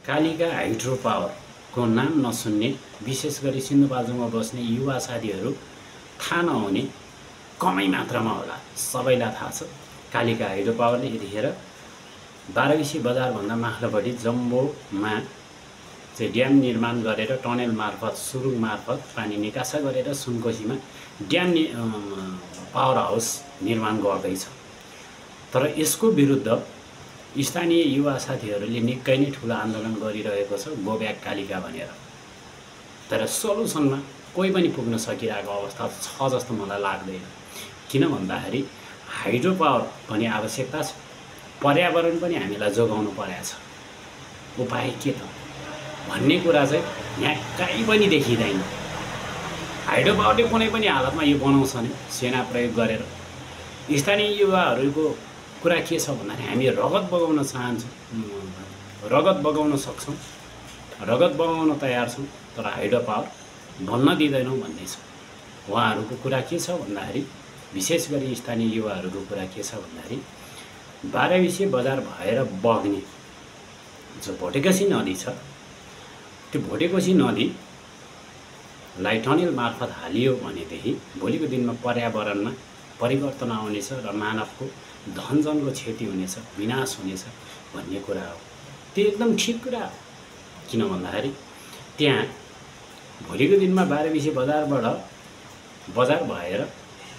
Kalika hydro पावरको नाम नसुन्ने, विशेष गरी सिन्धुपाल्चोकमा बस्ने युवा साथीहरू थाहा नहुने कमै मात्रामा होला। सबैलाई थाहा छ कालिका हाइड्रो पावरले यतिखेर 12 बजारभन्दा माथिल्लोपट्टि जम्बोमा चाहिँ ड्याम निर्माण गरेर टनेल मार्फत सुरुङ मार्फत पानी निकासा गरेर सुनकोसीमा ड्याम पावर हाउस निर्माण गर्दैछ। तर यसको विरुद्ध स्थानीय युवा साथीहरूले निकै नै ठुलो आन्दोलन गरिरहेको छ, गो ब्याक कालिका भनेर। तर सल्युसनमा कोही पनि पुग्न सकिरहेको अवस्था छ जस्तो मलाई लाग्दैन। किन भन्दाखेरि हाइड्रो पावर पनि आवश्यकता छ, पर्यावरण पनि हामीलाई जोगाउनु परेको छ। उपाय के त भन्ने कुरा चाहिँ यहाँ कहीँ पनि देखिँदैन। हाइड्रो पावरले कुनै पनि हालतमा यो बनाउँछ नि सेना प्रयोग गरेर। स्थानीय युवाहरूको कुरा के छ भन्दाखेरि हामी रगत बगाउन चाहन्छौँ, रगत बगाउन सक्छौँ, रगत बगाउन तयार छौँ, तर हाइड्रो पावर भन्न दिँदैनौँ भन्ने छ। उहाँहरूको कुरा के छ भन्दाखेरि, विशेष गरी स्थानीय युवाहरूको कुरा के छ भन्दाखेरि 12 बजार भएर बग्ने जो भोटेकोसी नदी छ, त्यो भोटेकोसी नदीलाई टनेल मार्फत हालियो भनेदेखि भोलिको दिनमा पर्यावरणमा परिवर्तन आउनेछ र मानवको धनजनको क्षति हुनेछ, विनाश हुनेछ भन्ने कुरा हो। त्यो एकदम ठिक कुरा हो। किन भन्दाखेरि त्यहाँ भोलिको दिनमा 12 बजारबाट बजार भएर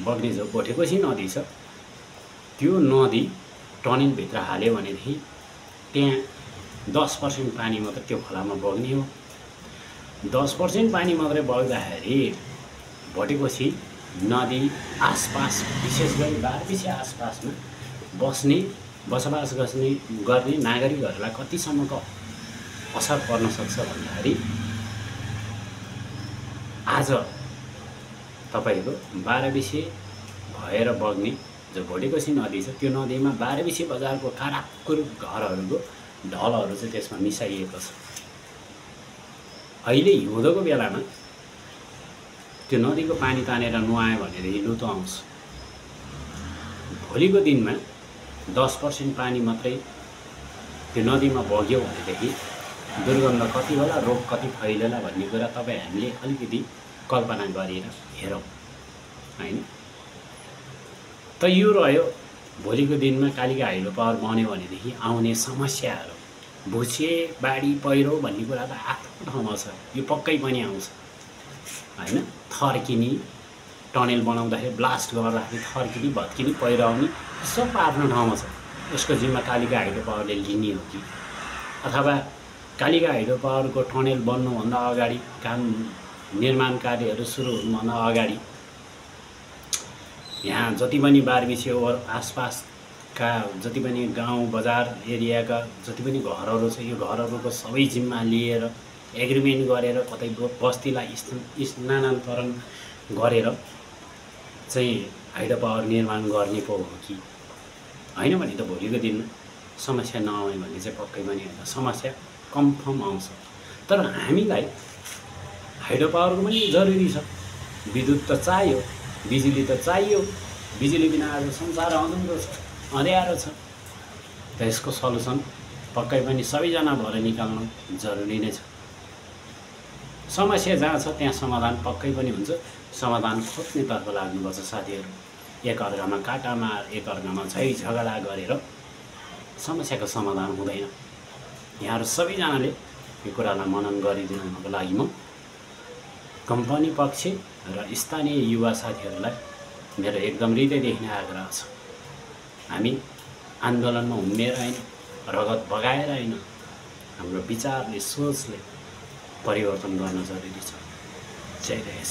बग्ने जो भोटेकोसी नदी छ, त्यो नदी टनेलभित्र हाल्यो भनेदेखि त्यहाँ 10% पानी मात्र त्यो खोलामा बग्ने हो। 10% पानी मात्रै बग्दाखेरि भोटेकोसी नदी आसपास, विशेष गरी 12 आसपासमा बसोबास गर्ने नागरिकहरूलाई कतिसम्मको असर पर्न सक्छ भन्दाखेरि आज तपाईँको 12 भएर बग्ने जो भोटेकोसी नदी छ, त्यो नदीमा 12 बजारको काराकुर घरहरूको ढलहरू चाहिँ त्यसमा मिसाइएको छ। अहिले हिउँदोको बेलामा त्यो नदीको पानी तानेर नुहायो भनेदेखि लुतो आउँछ। भोलिको दिनमा 10% पानी मात्रै त्यो नदीमा बग्यो भनेदेखि दुर्गन्ध कति होला, रोग कति फैलिएला भन्ने कुरा तपाईँ हामीले अलिकति कल्पना गरेर हेरौँ हैन। त यो रह्यो भोलिको दिनमा कालिका हाइड्रो पावर बन्यो भनेदेखि आउने समस्याहरू। भुसे बाढी पहिरो भन्ने कुरा त आफ्नो ठाउँमा छ, यो पक्कै पनि आउँछ हैन। थर्किनी टनेल बनाउँदाखेरि ब्लास्ट गर्दाखेरि थर्किनी भत्किनी पहिरो आउने सब आफ्नो ठाउँमा छ। यसको जिम्मा कालिका हाइड्रो पावरले लिने हो कि अथवा कालिका हाइड्रो पावरको टनेल बन्नुभन्दा अगाडि काम निर्माण कार्यहरू सुरु हुनुभन्दा अगाडि यहाँ जति पनि 12 ओभर आसपासका जति पनि गाउँ बजार एरियाका जति पनि घरहरू छ, यो घरहरूको सबै जिम्मा लिएर एग्रिमेन्ट गरेर कतै बस्तीलाई स्थानान्तरण गरेर चाहिँ हाइड्रो पावर निर्माण गर्ने पो हो कि होइन भने त भोलिको दिनमा समस्या नआउने भन्ने चाहिँ पक्कै पनि होइन। समस्या कन्फर्म आउँछ। तर हामीलाई हाइड्रो पावरको पनि जरुरी छ। विद्युत त चाहियो, बिजुली त चाहियो। बिजुली बिना आज संसार अधुरो छ, अँध्यारो छ। त यसको सल्युसन पक्कै पनि सबैजना भएर निकाल्नु जरुरी नै छ। समस्या जहाँ छ त्यहाँ समाधान पक्कै पनि हुन्छ। समाधान खोज्नेतर्फ लाग्नुपर्छ साथीहरू। एकअर्कामा काटामार, एकअर्कामा झै झगडा गरेर समस्याको समाधान हुँदैन। यहाँहरू सबैजनाले यो कुरालाई मनन गरिदिनुको लागि म कम्पनी पक्ष र स्थानीय युवा साथीहरूलाई मेरो एकदम हृदयदेखि नै आग्रह छ। हामी आन्दोलनमा हुम्मेर होइन, रगत बगाएर होइन, हाम्रो विचारले, सोचले परिवर्तन गर्न जरुरी छ। जय देश।